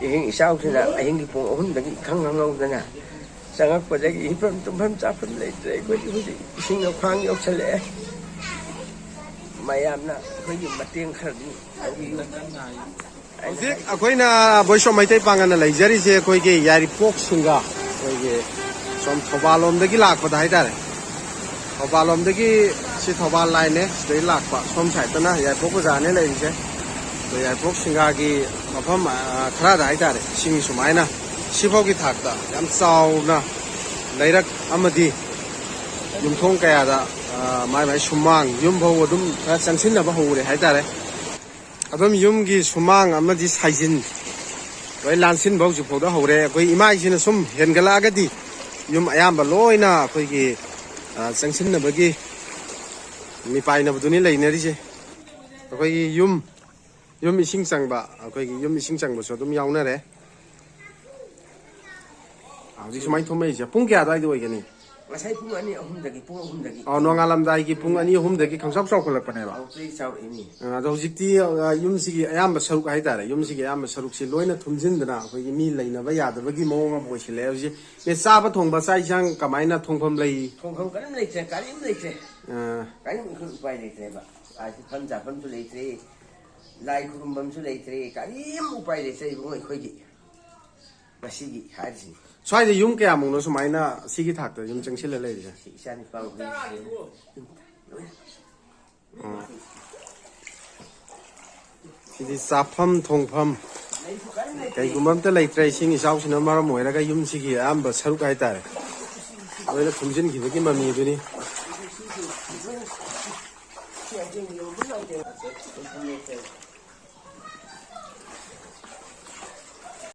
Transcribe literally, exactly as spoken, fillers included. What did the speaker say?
ꯏꯍꯤꯡ ꯏꯆꯥꯎꯁꯤꯅ ꯑꯍꯤꯡꯒꯤ ꯄꯨꯡ ꯑꯍꯨꯝꯗꯒꯤ ꯏꯈꯪ ꯈꯪꯍꯧꯗꯅ ꯆꯪꯉꯛꯄꯗꯒꯤ ꯍꯤꯞꯐꯝ ꯇꯨꯝꯐꯝ ꯆꯥꯐꯝ ꯂꯩꯇ꯭ꯔꯦ꯫ ꯑꯩꯈꯣꯏꯗꯤ ꯍꯧꯖꯤꯛ ꯏꯁꯤꯡꯅ ꯈ꯭ꯋꯥꯡ ꯌꯧꯁꯜꯂꯛꯑꯦ꯫ ꯃꯌꯥꯝꯅ ꯑꯩꯈꯣꯏꯒꯤ ꯃꯇꯦꯡ ꯈꯔꯗꯤ ꯇꯧꯕꯤꯌꯨ꯫ ꯍꯧꯖꯤꯛ ꯑꯩꯈꯣꯏꯅ ꯚꯣꯏꯁ ꯑꯣꯐ ꯃꯩꯇꯩ ꯄꯥꯡꯒꯜꯅ ꯂꯩꯖꯔꯤꯁꯦ ꯑꯩꯈꯣꯏꯒꯤ ꯌꯥꯏꯔꯤꯄꯣꯛ ꯁꯤꯡꯒꯥ, ꯑꯩꯈꯣꯏꯒꯤ ꯁꯣꯝ ꯊꯧꯕꯥꯜ ꯂꯣꯝꯗꯒꯤ ꯂꯥꯛꯄꯗ ꯍꯥꯏꯇꯥꯔꯦ꯫ ꯊꯧꯕꯥꯜ ꯂꯣꯝꯗꯒꯤ, ꯁꯤ ꯊꯧꯕꯥꯜ ꯂꯥꯏꯟꯅꯦ, ꯁꯤꯗꯩ ꯂꯥꯛꯄ꯫ ꯁꯣꯝ ꯁꯥꯏꯠꯇꯅ ꯌꯥꯏꯔꯤꯄꯣꯛ ꯕꯖꯥꯔꯅꯦ ꯂꯩꯔꯤꯁꯦ꯫ ꯑꯗꯣ ꯌꯥꯏꯔꯤꯄꯣꯛ ꯁꯤꯡꯒꯥꯒꯤ ꯃꯐꯝ, ꯑ, ꯈꯔꯗ ꯍꯥꯏꯇꯥꯔꯦ, ꯏꯁꯤꯡ ꯁꯨꯃꯥꯏꯅ ꯁꯤꯐꯥꯎꯒꯤ ꯊꯥꯛꯇ ꯌꯥꯝ ꯆꯥꯎꯅ ꯂꯩꯔꯛ ꯑꯃꯗꯤ ꯌꯨꯝꯊꯣꯡ ꯀꯌꯥꯗ, ꯑ, ꯃꯥꯏ ꯃꯥꯏ ꯁꯨꯃꯥꯡ, ꯌꯨꯝꯐꯧ ꯑꯗꯨꯝ ꯈꯔ ꯆꯪꯁꯤꯟꯅꯕ ꯍꯧꯔꯦ ꯍꯥꯏꯇꯥꯔꯦ꯫ ꯑꯗꯨꯝ ꯌꯨꯝꯒꯤ ꯁꯨꯃꯥꯡ ꯑꯃꯗꯤ ꯁꯥꯏꯖꯤꯟ ꯂꯣꯏ ꯂꯥꯟꯁꯤꯟꯕ ꯍꯧꯖꯤꯛ ꯐꯥꯎꯗ ꯍꯧꯔꯦ꯫ ꯑꯩꯈꯣꯏ ꯏꯃꯥꯏꯁꯤꯅ ꯁꯨꯝ ꯍꯦꯟꯒꯠꯂꯛꯑꯒꯗꯤ ꯌꯨꯝ ꯑꯌꯥꯝꯕ ꯂꯣꯏꯅ ꯑꯩꯈꯣꯏꯒꯤ, ꯑ, ꯆꯪꯁꯤꯟꯅꯕꯒꯤ ꯃꯤꯄꯥꯏꯅꯕꯗꯨꯅꯤ ꯂꯩꯅꯔꯤꯁꯦ꯫ ꯑꯩꯈꯣꯏꯒꯤ ꯌꯨꯝ, ꯌꯨꯝ ꯏꯁꯤꯡ ꯆꯪꯕ, ꯑꯩꯈꯣꯏꯒꯤ ꯌꯨꯝ ꯏꯁꯤꯡ ꯆꯪꯕꯁꯨ ꯑꯗꯨꯝ ꯌꯥꯎꯅꯔꯦ꯫ ꯍꯧꯖꯤꯛ ꯁꯨꯃꯥꯏꯅ ꯊꯨꯝꯃꯛꯏꯁꯦ ꯄꯨꯡ ꯀꯌꯥ ꯑꯗꯨꯋꯥꯏꯗ ꯑꯣꯏꯒꯅꯤ? ꯉꯁꯥꯏ ꯄꯨꯡ ꯑꯅꯤ ꯑꯍꯨꯝꯗꯒꯤ, ꯄꯨꯡ ꯑꯍꯨꯝꯗꯒꯤ꯫ ꯑꯣ, ꯅꯣꯡꯉꯥꯜꯂꯝꯗꯥꯏꯒꯤ ꯄꯨꯡ ꯑꯅꯤ ꯑꯍꯨꯝꯗꯒꯤ ꯈꯪꯆꯥꯎ ꯆꯥꯎꯈꯠꯂꯛꯄꯅꯦꯕ꯫ ꯑꯧ, ꯆꯥꯎꯔꯛꯏꯅꯦ꯫ ꯑ, ꯑꯗꯣ ꯍꯧꯖꯤꯛꯇꯤ, ꯑ, ꯌꯨꯝꯁꯤꯒꯤ ꯑꯌꯥꯝꯕ ꯁꯔꯨꯛ ꯍꯥꯏꯇꯥꯔꯦ, ꯌꯨꯝꯁꯤꯒꯤ ꯑꯌꯥꯝꯕ ꯁꯔꯨꯛꯁꯤ ꯂꯣꯏꯅ ꯊꯨꯝꯖꯤꯟꯗꯅ ꯑꯩꯈꯣꯏꯒꯤ ꯃꯤ ꯂꯩꯅꯕ ꯌꯥꯗꯕꯒꯤ ꯃꯑꯣꯡ ꯑꯃ ꯑꯣꯏꯁꯤꯜꯂꯛꯑꯦ ꯍꯧꯖꯤꯛ꯫ ꯅꯦ, ꯆꯥꯕ ꯊꯣꯡꯕ ꯆꯥꯛ ꯏꯟꯁꯥꯡ ꯀꯃꯥꯏꯅ ꯊꯣꯡꯐꯝ ꯂꯩ? ꯊꯣꯡꯐꯝ ꯀꯔꯤꯝ ꯂꯩꯇ꯭ꯔꯦ, ꯀꯔꯤꯝ ꯂꯩꯇ꯭ꯔꯦ꯫ ꯑ꯫ ꯀꯔꯤꯝ ꯑꯩꯈꯣꯏ ꯎꯄꯥꯏ ꯂꯩꯇ꯭ꯔꯦꯕ꯫ ꯑꯥ, ꯍꯤꯞꯐꯝ ꯆꯥꯐꯝꯁꯨ ꯂꯩꯇ꯭ꯔꯦ, ꯂꯥꯏ ꯈꯨꯔꯨꯝꯐꯝꯁꯨ ꯂꯩꯇ꯭ꯔꯦ, ꯀꯔꯤꯝ ꯎꯄꯥꯏ ꯂꯩꯇ꯭ꯔꯦ ꯏꯕꯨꯡꯉꯣ ꯑꯩꯈꯣꯏꯒꯤ꯫ ꯃꯁꯤꯒꯤ ꯍꯥꯏꯔꯤꯁꯤꯅꯤ꯫ ꯁ꯭ꯋꯥꯏꯗ ꯌꯨꯝ ꯀꯌꯥꯃꯨꯛꯅꯣ ꯁꯨꯃꯥꯏꯅ ꯁꯤꯒꯤ ꯊꯥꯛꯇ ꯌꯨꯝ ꯆꯪꯁꯤꯜꯂ ꯂꯩꯔꯤꯁꯦ? ꯁꯤ ꯏꯆꯥ ꯅꯨꯄꯥ ꯍꯣꯏꯁꯦ꯫ ꯁꯤꯗꯤ ꯆꯥꯐꯝ ꯊꯣꯡꯐꯝ ꯀꯩꯒꯨꯝꯕ ꯑꯝꯇ ꯂꯩꯇ꯭ꯔꯦ꯫ ꯏꯁꯤꯡ ꯏꯆꯥꯎꯁꯤꯅ ꯃꯔꯝ ꯑꯣꯏꯔꯒ ꯌꯨꯝꯁꯤꯒꯤ ꯑꯌꯥꯝꯕ ꯁꯔꯨꯛ ꯍꯥꯏꯇꯥꯔꯦ, ꯂꯣꯏꯅ ꯊꯨꯝꯖꯤꯟꯈꯤꯕꯒꯤ ꯃꯃꯤꯗꯨꯅꯤ꯫